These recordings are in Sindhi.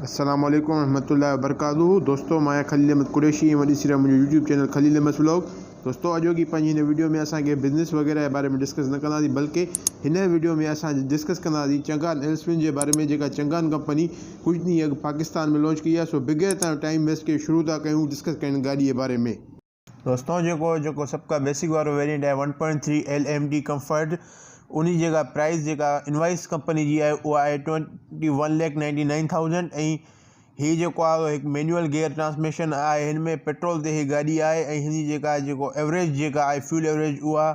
السلام عليڪم ورحمة الله وبرڪاته دوستو مان آهيان خليل احمد قريشي ۽ ڏسي رهيا منهنجو YouTube channel Khalil Ahmed vlog دوستو اڄوڪي پنهنجي هن ويڊيو ۾ اسان کي بزنس وغيره جي باري ۾ ڊسڪس نه ڪنداسين بلڪه هن ويڊيو ۾ اسان ڊسڪس ڪنداسين چنگان ايلسوين جي باري ۾ جيڪا چنگان ڪمپني ڪجهه ڏينهن اڳ پاڪستان ۾ لانچ ڪئي آهي سو بغير تان ٽائيم ويسٽ ڪئي شروع ٿا ڪيون ڊسڪس ڪرڻ گاڏي جي باري ۾. دوستو جيڪو جيڪو سڀ کان بيسڪ وارو ويرينٽ آهي one point three L M T comfort ان جي جيڪا پرائز جيڪا انوائس ڪمپني جي آهي اها آهي twenty one lakh ninety nine thousand ۽ هي جيڪو آهي هڪ مينوئل گيئر ٽرانسميشن آهي هن ۾ پيٽرول تي هي گاڏي آهي ۽ هن جي جيڪا جيڪو ايوريج جيڪا آهي فيول ايوريج اها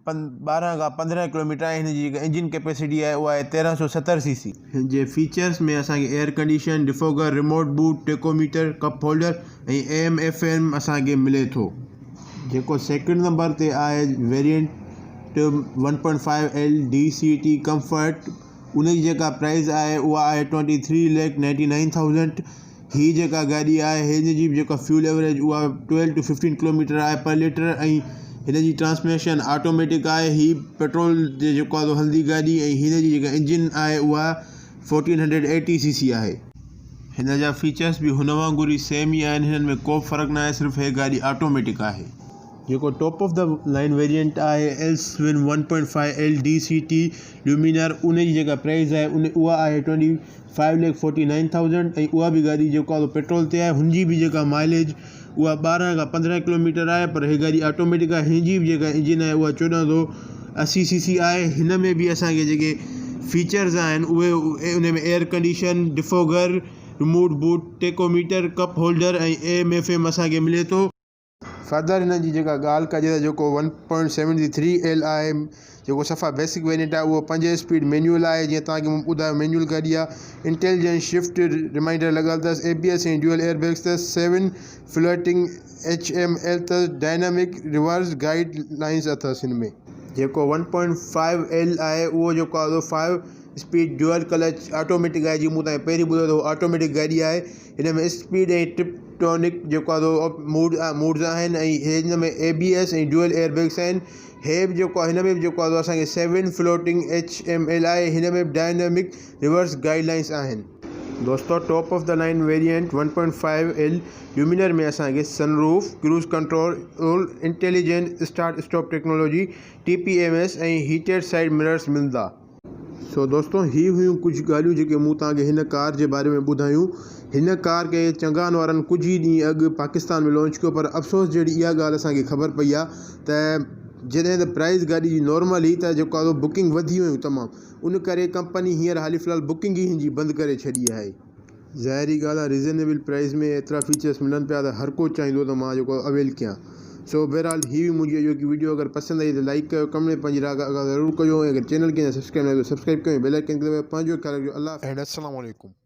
12 کان 15 ڪلوميٽر آهي هن جي جيڪا انجن ڪيپيسٽي آهي اها آهي 1370 سي سي. هن جي فيچرز ۾ اسان کي air condition, defogger, remote boot, tachometer, cup holder ۽ A M F M اسان کي ملي ٿو. جيڪو سيڪنڊ نمبر تي آهي variant one point five L D C T comfort ان جي جيڪا پرائز آهي اها آهي twenty three lakh ninety nine thousand هي جيڪا گاڏي آهي هن جي به جيڪا فيول ايوريج اها ٽويلو ٽو ففٽين ڪلوميٽر آهي پر ليٽر ۽ هن جي ٽرانسميشن آٽوميٽڪ آهي هي پيٽرول تي جيڪو آهي هلندي گاڏي ۽ هن جي جيڪا انجن آهي اها فورٽين هنڊريڊ ايٽي سي سي آهي. هن جا فيچرس به هن وانگر ئي سيم ئي آهن هنن ۾ ڪو به فرق ناهي صرف هي گاڏي آٽوميٽڪ آهي. جيڪو top of the line variant آهي else one one point five L D C T Luminar ان جي جيڪا پرائز آهي ان اها آهي twenty five lakh forty nine thousand ۽ اها به گاڏي جيڪو آهي پيٽرول تي آهي هن جي به جيڪا مائليج اها ٻارهن کان پندرهن ڪلوميٽر آهي پر هي گاڏي آٽوميٽڪ آهي هن جي به جيڪا انجن آهي اها چوڏهن سو اسي سي سي آهي هن ۾ به اسانکي جيڪي فيچرز آهن اهي ان ۾ air condition defogger remote boot tachometer cup holder ۽ A M F M اسانکي ملي ٿو. فردر هن جي جيڪا ڳالهه ڪجي ته جيڪو one point seventy three L آهي جيڪو صفا بيسڪ ويرينٽ آهي اهو پنج اسپيڊ مينيول آهي جيئن توهان کي مون ٻڌايو مينيول گاڏي آهي انٽيلجنٽ شفٽ ريمائنڊر لڳل اٿس A B S ۽ dual air bags اٿس seven floating H M L اٿس ڊائنامڪ ريورس گائيڊ لائنس اٿس هن ۾. جيڪو ون پوائنٽ فائيو ايل آهي اهو جيڪو آهي five speed dual clutch automatic آهي جيئن مون توهان کي پهرين ٻڌايو ته اهو آٽوميٽڪ گاڏي آهي هن ۾ اسپيڊ ۽ ٽرپٽونڪ جيڪو آهي سو موڊ موڊز آهن ۽ هن ۾ A B S ۽ dual air bags آهن هي به جيڪو آهي هن ۾ به جيڪو آهي سو اسان کي seven floating H M L آهي هن ۾ به ڊائنامڪ ريورس گائيڊ لائنس آهن. دوستو top of the line variant one point five L Luminar ۾ اسان کي sunroof, cruise control, intelligent start stop technology, T P M S ۽ heated side mirrors ملندا. سو دوستو هي هيون ڪجهه ڳالهيون جيڪي مون توهان کي هن ڪار جي باري ۾ ٻڌايون. هن ڪار کي چنگان وارن ڪجهه ئي ڏينهن اڳ پاڪستان ۾ لانچ ڪيو پر افسوس جهڙي اها ڳالهه اسان کي خبر پئي آهي ته جڏهن ته پرائز گاڏي جي نارمل هئي ته جيڪو آهي بڪنگ وڌي ويون تمام ان ڪري ڪمپني هينئر حالي في الحال بڪنگ ئي هن جي بند ڪري ڇڏي آهي. ظاهري ڳالهه آهي ريزنيبل پرائز ۾ ايترا فيچرس ملن پيا ته هر ڪو چاهيندو ته مان جيڪو اويل ڪيان سو بهرحال هي هئي منهنجي اڄوڪي وڊيو اگر پسند آئي ته لائيڪ ڪيو ڪمينٽ ۾ پنهنجي راء آگاهه ضرور ڪجو ۽ اگر چينل کي اڃا سبسڪرائب نه ڪيو سبسڪرائب ڪيو ۽ بيل آئيڪن کي دٻايو پنهنجو خيال رکجو الله حافظ. اينڊ السلام عليڪم.